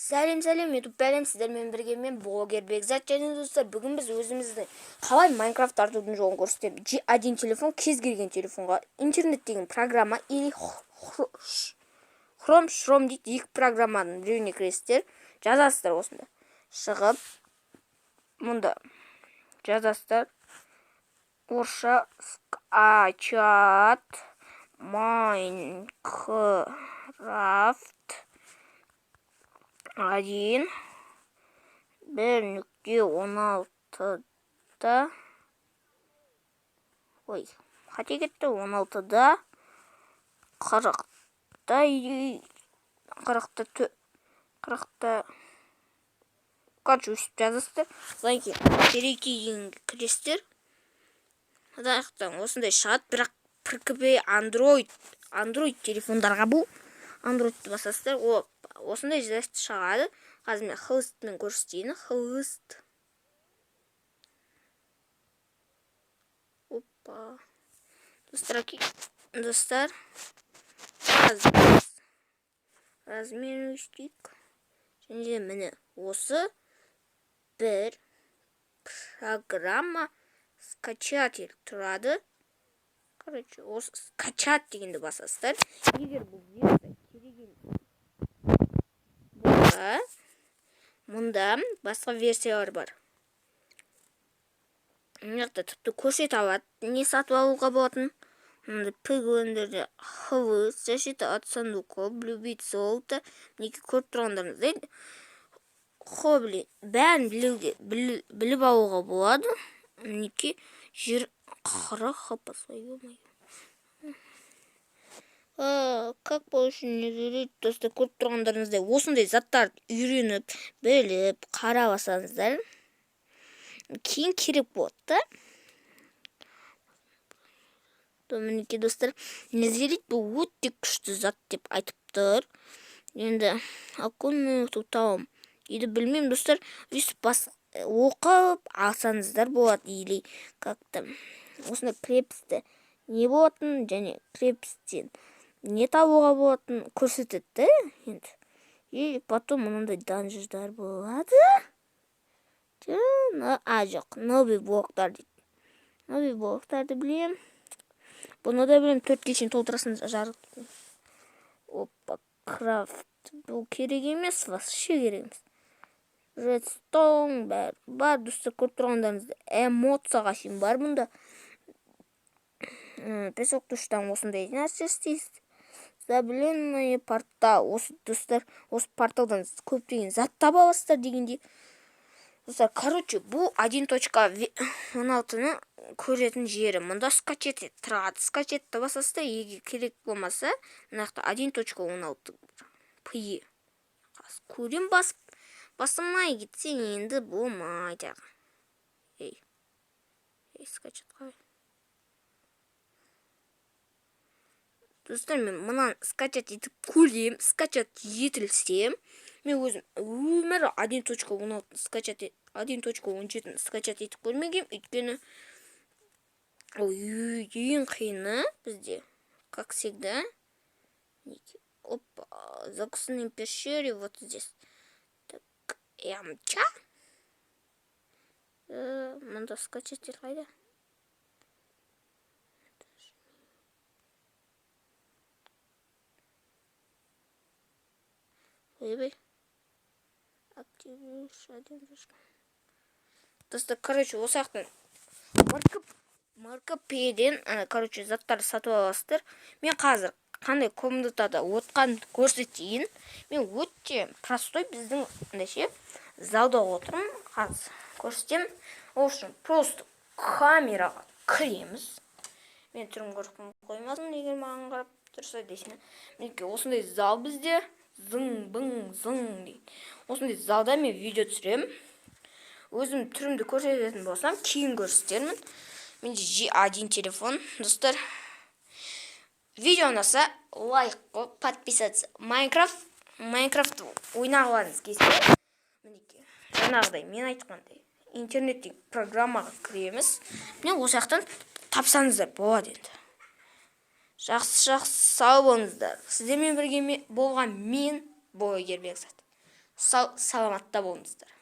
Сәлем, сәлем, YouTube бәлем, сіздермен бірге мен, блогер Бекзат. Және, достар, бүгін біз өзіміздің қалай Майнкрафт тартудың жолын көрсетемін. G1 телефон, кез келген телефонға интернет деген программа или Хром, Шром дейді, екі программаның біреуіне кіресіздер, жазасыздар. Осында шығып, мұнда жазасыздар орысша «скачать Майнкрафт 1.16». Ой, қате кетті. 16-да 40-та, 40-та, 40-та, короче, өйстіп жазасыздар. Содан кейін «Перейти» дегенге кіресіздер. Мына жақтан осындай шығады, бірақ ПКБ, Андроид телефондарға бұл Андроидты басасыздар. О, осындай зат шығады. Қазір мен хлыстмен көрсетейін. Хлыст, опа, достар, достар, қазір размерін өстейік. Және де міне, осы бір программа, скачатель тұрады. Короче, осы «скачать» дегенді басасыздар. Егер бұл версия керек емес болса, мұнда басқа версиялар бар. Мына жақта тіпті көрсете алады, не сатып алуға болатын. Мында пгндерде хв, защита от сундуков, любить золото. Мінекей, көріп тұрғандарыңыздай, хобли, бәрін білуге, біліп алуға болады. Мінекей, жер 40 хп. Ё-моё, как получить? Достар, көріп тұрғандарыңыздай, осындай заттарды үйреніп, біліп, қарап алсаңыздар, кейін керек болады да. Мінекей, достар, незерит, бұл өте күшті зат деп айтып тұр. Енді оконный тутаум дейді, білмеймін, достар. Өйстіп бас оқып алсаңыздар болады. Или как то осындай крепості не болатын және крепостьтен не табуға болатынын көрсетеді да енді. И потом мынандай данждар болады. А, жоқ, новый блоктар дейді. Новый блоктарды білемін, бұны да білемін. Төртке шейін толтырасың жарық. Опа, крафт, бұл керек емес, вообще керек емес. Редстоун, бәрі бар. Достар, көріп тұрғандарыңыздай, эмоцияға шейін бар бұнда. Песок туштан осындай нәрсе істейсіз. Забленный портал. Осы, достар, осы порталдан көптеген зат таба аласыздар дегендей. Достар, короче, бұл 1.16-ны көретін жері. Мұнда «скачать» тұрады, «скачать» басасыздар. Егер керек болмаса, мына жақта 1.16 пи көрем. Басып, басылмай кетсе енді болмайды. Ей, ей, скачать қалай? Достар, мен мынаны скачать етіп көрем. Скачать етілсе, мен өзім өмірі 1.16 скачать, 1.17-ні скачать етіп көрмегенмін, өйткені ол ең қиыны бізде, как всегда. Опа, закусанный пещере, вот здесь. Так, ямча, мында скачать қайда? Ойбай, активируешь один. Достар, короче, осы жақтан МРКПден, короче, заттарды сатып аласыздар. Мен қазір қандай комнатада отқанымды көрсетейін. Мен өте простой, біздің мындай ше залда отырмын. Қазір көрсетемін. Ол үшін просто камераға кіреміз. Мен түрім көріп қоймасын, егер маған қарап тұрса дейсің. Мінекей, осындай зал бізде, зың бың зың дейді. Осындай залда мен видео түсіремін. Өзім түрімді көрсететін болсам, кейін көрсетермін. Менде G1 телефон. Достар, видео ұнаса, лайк қойып, подписаться. Майнкрафт ойнағыларыңыз келсе, мінекей, жаңағыдай мен айтқандай, интернеттегі программаға кіреміз. Міне, осы жақтан тапсаңыздар болады. Енді жақсы, жақсы, сау болыңыздар. Сіздермен бірге болған мен, блогер Бекзат. Сау саламатта болыңыздар.